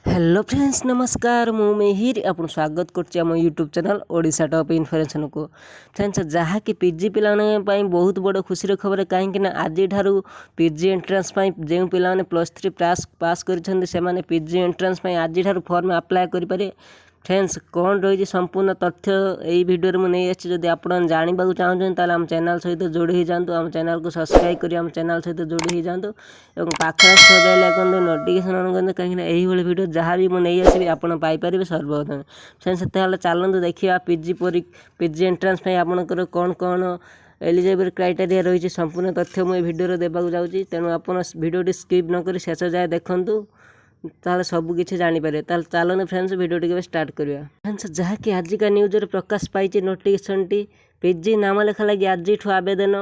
Hello friends, ନମସ୍କାର। ମୁଁ ମିହିର, ଆପଣ ସ୍ୱାଗତ କରୁଛି ଆମ ୟୁଟ୍ୟୁବ୍ ଚ୍ୟାନେଲ୍ ଓଡ଼ିଶା ଟପ୍ ଇନଫର୍ମେସନ୍କୁ। ଫ୍ରେଣ୍ଡସ୍, ଯାହାକି ପିଜି ପିଲାମାନଙ୍କ ପାଇଁ ବହୁତ ବଡ଼ ଖୁସିର ଖବର, କାହିଁକି ନା ଆଜିଠାରୁ ପିଜି ଏଣ୍ଟ୍ରାନ୍ସ ପାଇଁ ଯେଉଁ ପିଲାମାନେ +3 ପାସ୍ କରିଛନ୍ତି, ସେମାନେ ପିଜି ଏଣ୍ଟ୍ରାନ୍ସ ପାଇଁ ଆଜିଠାରୁ ଫର୍ମ ଆପ୍ଲାଏ କରିପାରିବେ। ଫ୍ରେଣ୍ଡସ୍, କ'ଣ ରହିଛି ସମ୍ପୂର୍ଣ୍ଣ ତଥ୍ୟ ଏଇ ଭିଡ଼ିଓରେ ମୁଁ ନେଇ ଆସିଛି। ଯଦି ଆପଣ ଜାଣିବାକୁ ଚାହୁଁଛନ୍ତି, ତାହେଲେ ଆମ ଚ୍ୟାନେଲ୍ ସହିତ ଯୋଡ଼ି ହେଇଯାଆନ୍ତୁ। ଆମ ଚ୍ୟାନେଲ୍କୁ ସବସ୍କ୍ରାଇବ୍ କରି ଆମ ଚ୍ୟାନେଲ୍ ସହିତ ଯୋଡ଼ି ହେଇଯାଆନ୍ତୁ ଏବଂ ପାଖରେ ଆସୁଥିବା ବେଲ୍ ଆଇକନ୍ରେ ନୋଟିଫିକେସନ୍ ଅନ୍ କରନ୍ତୁ, କାହିଁକିନା ଏଇଭଳି ଭିଡ଼ିଓ ଯାହା ବି ମୁଁ ନେଇ ଆସିବି, ଆପଣ ପାଇପାରିବେ ସର୍ବପ୍ରଥମେ। ଫ୍ରେଣ୍ଡସ୍, ତାହେଲେ ଚାଲନ୍ତୁ ଦେଖିବା ପିଜି ଏଣ୍ଟ୍ରାନ୍ସ ପାଇଁ ଆପଣଙ୍କର କ'ଣ କ'ଣ ଏଲିଜିବଲ୍ କ୍ରାଇଟେରିଆ ରହିଛି। ସମ୍ପୂର୍ଣ୍ଣ ତଥ୍ୟ ମୁଁ ଏ ଭିଡ଼ିଓରେ ଦେବାକୁ ଯାଉଛି। ତେଣୁ ଆପଣ ଭିଡ଼ିଓଟି ସ୍କିପ୍ ନ କରି ଶେଷ ଯାଏ ଦେଖନ୍ତୁ, ତାହେଲେ ସବୁ କିଛି ଜାଣିପାରିବେ। ତାହେଲେ ଚାଲନ୍ତୁ ଫ୍ରେଣ୍ଡସ୍, ଭିଡ଼ିଓ ଟିକେ ଷ୍ଟାର୍ଟ କରିବା। ଫ୍ରେଣ୍ଡସ୍, ଯାହାକି ଆଜିକା ନ୍ୟୁଜ୍ରେ ପ୍ରକାଶ ପାଇଛି ନୋଟିଫିକେସନ୍ଟି, ପିଜି ନାମ ଲେଖା ଲାଗି ଆଜିଠୁ ଆବେଦନ।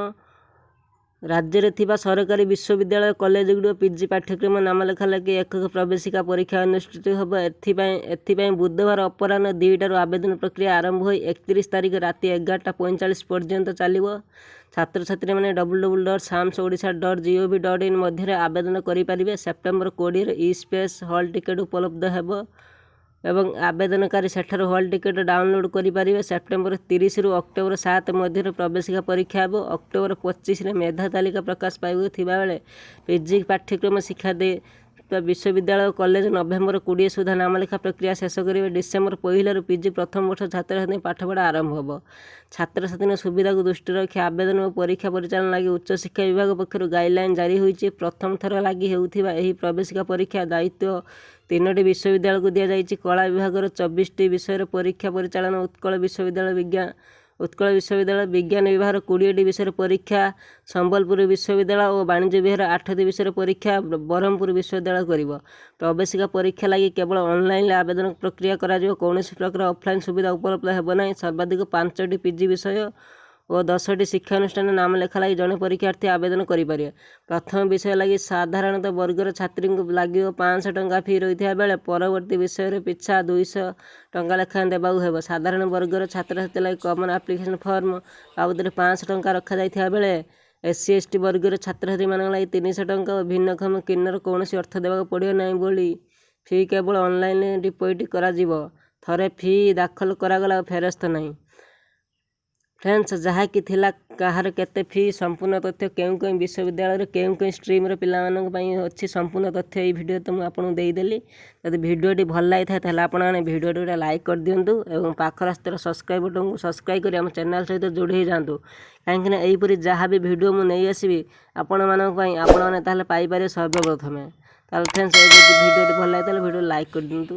ରାଜ୍ୟରେ ଥିବା ସରକାରୀ ବିଶ୍ୱବିଦ୍ୟାଳୟ, କଲେଜ ଗୁଡ଼ିକ ପିଜି ପାଠ୍ୟକ୍ରମ ନାମଲେଖା ଲାଗି ଏକକ ପ୍ରବେଶିକା ପରୀକ୍ଷା ଅନୁଷ୍ଠିତ ହେବ। ଏଥିପାଇଁ ବୁଧବାର ଅପରାହ୍ନ 2ଟାରୁ ଆବେଦନ ପ୍ରକ୍ରିୟା ଆରମ୍ଭ ହୋଇ 31 ତାରିଖ ରାତି 11ଟା 45 ପର୍ଯ୍ୟନ୍ତ ଚାଲିବ। ଛାତ୍ରଛାତ୍ରୀମାନେ ww.samsodisha.gov.in ମଧ୍ୟରେ ଆବେଦନ କରିପାରିବେ। ସେପ୍ଟେମ୍ବର 20ରେ ଇ ସ୍ପେସ୍ ହଲ୍ ଟିକେଟ୍ ଉପଲବ୍ଧ ହେବ ଏବଂ ଆବେଦନକାରୀ ସେଠାରୁ ହଲ୍ ଟିକେଟ୍ ଡାଉନଲୋଡ଼୍ କରିପାରିବେ। ସେପ୍ଟେମ୍ବର 30ରୁ ଅକ୍ଟୋବର 7 ମଧ୍ୟରେ ପ୍ରବେଶିକା ପରୀକ୍ଷା ହେବ। ଅକ୍ଟୋବର 25ରେ ମେଧା ତାଲିକା ପ୍ରକାଶ ପାଇବାକୁ ଥିବାବେଳେ ପିଜି ପାଠ୍ୟକ୍ରମ ଶିକ୍ଷା ଦେଇ ବିଶ୍ୱବିଦ୍ୟାଳୟ, କଲେଜ ନଭେମ୍ବର 20 ସୁଦ୍ଧା ନାମଲେଖା ପ୍ରକ୍ରିୟା ଶେଷ କରିବେ। ଡିସେମ୍ବର 1ରୁ ପିଜି ପ୍ରଥମ ବର୍ଷ ଛାତ୍ରଛାତ୍ରୀଙ୍କ ପାଠପଢ଼ା ଆରମ୍ଭ ହେବ। ଛାତ୍ରଛାତ୍ରୀଙ୍କ ସୁବିଧାକୁ ଦୃଷ୍ଟିରେ ରଖି ଆବେଦନ ଓ ପରୀକ୍ଷା ପରିଚାଳନା ଲାଗି ଉଚ୍ଚଶିକ୍ଷା ବିଭାଗ ପକ୍ଷରୁ ଗାଇଡ଼ଲାଇନ୍ ଜାରି ହୋଇଛି। ପ୍ରଥମ ଥର ଲାଗି ହେଉଥିବା ଏହି ପ୍ରବେଶିକା ପରୀକ୍ଷା ଦାୟିତ୍ୱ ତିନୋଟି ବିଶ୍ୱବିଦ୍ୟାଳୟକୁ ଦିଆଯାଇଛି। କଳା ବିଭାଗର 24ଟି ବିଷୟରେ ପରୀକ୍ଷା ପରିଚାଳନା ଉତ୍କଳ ବିଶ୍ୱବିଦ୍ୟାଳୟ, ବିଜ୍ଞାନ ବିଭାଗର 20ଟି ବିଷୟରେ ପରୀକ୍ଷା ସମ୍ବଲପୁର ବିଶ୍ୱବିଦ୍ୟାଳୟ ଓ ବାଣିଜ୍ୟ ବିଭାଗର ଆଠଟି ବିଷୟରେ ପରୀକ୍ଷା ବ୍ରହ୍ମପୁର ବିଶ୍ୱବିଦ୍ୟାଳୟ କରିବ। ପ୍ରବେଶିକା ପରୀକ୍ଷା ଲାଗି କେବଳ ଅନଲାଇନରେ ଆବେଦନ ପ୍ରକ୍ରିୟା କରାଯିବ। କୌଣସି ପ୍ରକାର ଅଫଲାଇନ୍ ସୁବିଧା ଉପଲବ୍ଧ ହେବ ନାହିଁ। ସର୍ବାଧିକ ପାଞ୍ଚଟି ପିଜି ବିଷୟ ଓ 10ଟି ଶିକ୍ଷାନୁଷ୍ଠାନ ନାମ ଲେଖା ଲାଗି ଜଣେ ପରୀକ୍ଷାର୍ଥୀ ଆବେଦନ କରିପାରିବେ। ପ୍ରଥମ ବିଷୟ ଲାଗି ସାଧାରଣତଃ ବର୍ଗର ଛାତ୍ରୀଙ୍କୁ ଲାଗିବ 500 ଟଙ୍କା ଫି ରହିଥିବା ବେଳେ ପରବର୍ତ୍ତୀ ବିଷୟରେ ପିଛା 200 ଟଙ୍କା ଲେଖାଏଁ ଦେବାକୁ ହେବ। ସାଧାରଣ ବର୍ଗର ଛାତ୍ରଛାତ୍ରୀ ଲାଗି କମନ୍ ଆପ୍ଲିକେସନ୍ ଫର୍ମ ବାବଦରେ 500 ଟଙ୍କା ରଖାଯାଇଥିବା ବେଳେ ଏସ୍ ସି, ଏସ୍ ଟି ବର୍ଗର ଛାତ୍ରଛାତ୍ରୀମାନଙ୍କ ଲାଗି 300 ଟଙ୍କା ଓ ଭିନ୍ନକ୍ଷମ, କିନ୍ନର କୌଣସି ଅର୍ଥ ଦେବାକୁ ପଡ଼ିବ ନାହିଁ ବୋଲି ଫି କେବଳ ଅନଲାଇନରେ ଡିପୋଜିଟ୍ କରାଯିବ। ଥରେ ଫି ଦାଖଲ କରାଗଲା, ଆଉ ଫେରସ୍ତ ନାହିଁ। ଫ୍ରେଣ୍ଡସ୍, ଯାହାକି ଥିଲା କାହାର କେତେ ଫି ସମ୍ପୂର୍ଣ୍ଣ ତଥ୍ୟ, କେଉଁ କେଉଁ ବିଶ୍ୱବିଦ୍ୟାଳୟରେ କେଉଁ କେଉଁ ଷ୍ଟ୍ରିମ୍ର ପିଲାମାନଙ୍କ ପାଇଁ ଅଛି, ସମ୍ପୂର୍ଣ୍ଣ ତଥ୍ୟ ଏଇ ଭିଡ଼ିଓ ତ ମୁଁ ଆପଣଙ୍କୁ ଦେଇଦେଲି। ଯଦି ଭିଡ଼ିଓଟି ଭଲ ଲାଗିଥାଏ, ତାହେଲେ ଆପଣମାନେ ଭିଡ଼ିଓଟି ଗୋଟେ ଲାଇକ୍ କରିଦିଅନ୍ତୁ ଏବଂ ପାଖରେ ଆସିଥିବା ସବସ୍କ୍ରାଇବ୍ ବଟନ୍କୁ ସବସ୍କ୍ରାଇବ୍ କରି ଆମ ଚ୍ୟାନେଲ୍ ସହିତ ଯୋଡ଼ି ହେଇଯାଆନ୍ତୁ, କାହିଁକିନା ଏହିପରି ଯାହା ବି ଭିଡ଼ିଓ ମୁଁ ନେଇ ଆସିବି ଆପଣମାନଙ୍କ ପାଇଁ, ଆପଣମାନେ ତାହେଲେ ପାଇପାରିବେ ସର୍ବପ୍ରଥମେ। ତାହେଲେ ଫ୍ରେଣ୍ଡସ୍, ଯଦି ଭିଡ଼ିଓଟି ଭଲ ଲାଗେ, ତାହେଲେ ଭିଡ଼ିଓ ଲାଇକ୍ କରିଦିଅନ୍ତୁ।